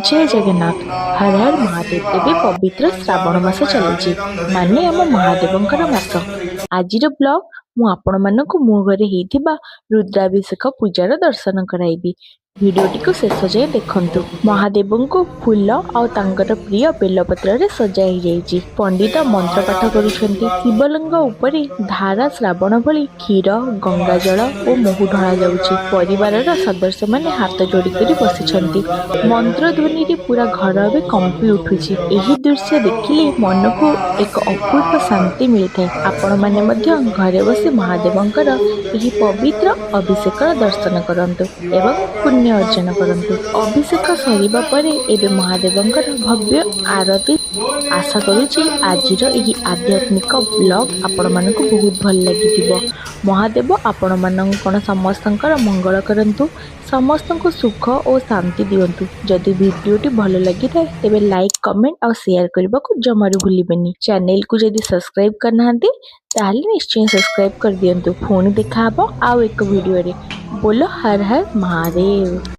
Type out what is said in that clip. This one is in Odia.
ଜୟ ଜଗନ୍ନାଥ, ହର ହର ମହାଦେବ। ଏବେ ପବିତ୍ର ଶ୍ରାବଣ ମାସ ଚାଲିଛି, ମାନେ ଆମ ମହାଦେବଙ୍କର ମାସ। ଆଜିର ବ୍ଲଗ ମୁଁ ଆପଣମାନଙ୍କୁ ମୋ ଘରେ ହେଇଥିବା ରୁଦ୍ରାଭିଷେକ ପୂଜାର ଦର୍ଶନ କରାଇବି। ଭିଡ଼ିଓଟିକୁ ଶେଷ ଯାଏଁ ଦେଖନ୍ତୁ। ମହାଦେବଙ୍କୁ ଫୁଲ ଆଉ ତାଙ୍କର ପ୍ରିୟ ବେଲପତ୍ରରେ ସଜା ହେଇଯାଇଛି। ପଣ୍ଡିତ ମନ୍ତ୍ର ପାଠ କରୁଛନ୍ତି। ଶିବଲିଙ୍ଗ ଉପରେ ଧାରା ଶ୍ରାବଣ ଭଳି କ୍ଷୀର, ଗଙ୍ଗାଜଳ ଓ ମହୁ ଢଳା ଯାଉଛି। ପରିବାରର ସଦସ୍ୟମାନେ ହାତ ଯୋଡ଼ି କରି ବସିଛନ୍ତି। ମନ୍ତ୍ର ଧ୍ୱନିରେ ପୁରା ଘର ଏବେ କମ୍ପି ଉଠୁଛି। ଏହି ଦୃଶ୍ୟ ଦେଖିଲେ ମନକୁ ଏକ ଅପୂର୍ବ ଶାନ୍ତି ମିଳିଥାଏ। ଆପଣମାନେ ମଧ୍ୟ ଘରେ ବସି ମହାଦେବଙ୍କର ଏହି ପବିତ୍ର ଅଭିଷେକର ଦର୍ଶନ କରନ୍ତୁ ଏବଂ ପୁଣ୍ୟ ଅର୍ଜନ କରନ୍ତୁ। ଅଭିଷେକ ସରିବା ପରେ ଏବେ ମହାଦେବଙ୍କର ଭବ୍ୟ ଆରତୀ। ଆଶା କରୁଛି ଆଜିର ଏହି ଆଧ୍ୟାତ୍ମିକ ବ୍ଲଗ ଆପଣମାନଙ୍କୁ ବହୁତ ଭଲ ଲାଗିଥିବ। ମହାଦେବ ଆପଣମାନଙ୍କର ସମସ୍ତଙ୍କର ମଙ୍ଗଳ କରନ୍ତୁ, ସମସ୍ତଙ୍କୁ ସୁଖ ଓ ଶାନ୍ତି ଦିଅନ୍ତୁ। ଯଦି ଭିଡ଼ିଓଟି ଭଲ ଲାଗିଥାଏ, ତେବେ ଲାଇକ୍, କମେଣ୍ଟ ଆଉ ସେୟାର କରିବାକୁ ଜମାରୁ ଭୁଲିବେନି। ଚ୍ୟାନେଲକୁ ଯଦି ସବସ୍କ୍ରାଇବ୍ କରିନାହାନ୍ତି, ତାହେଲେ ନିଶ୍ଚୟ ସବସ୍କ୍ରାଇବ୍ କରିଦିଅନ୍ତୁ। ପୁଣି ଦେଖାହବ ଆଉ ଏକ ଭିଡ଼ିଓରେ। ବୋଲ ହର ହର ମହାଦେବ।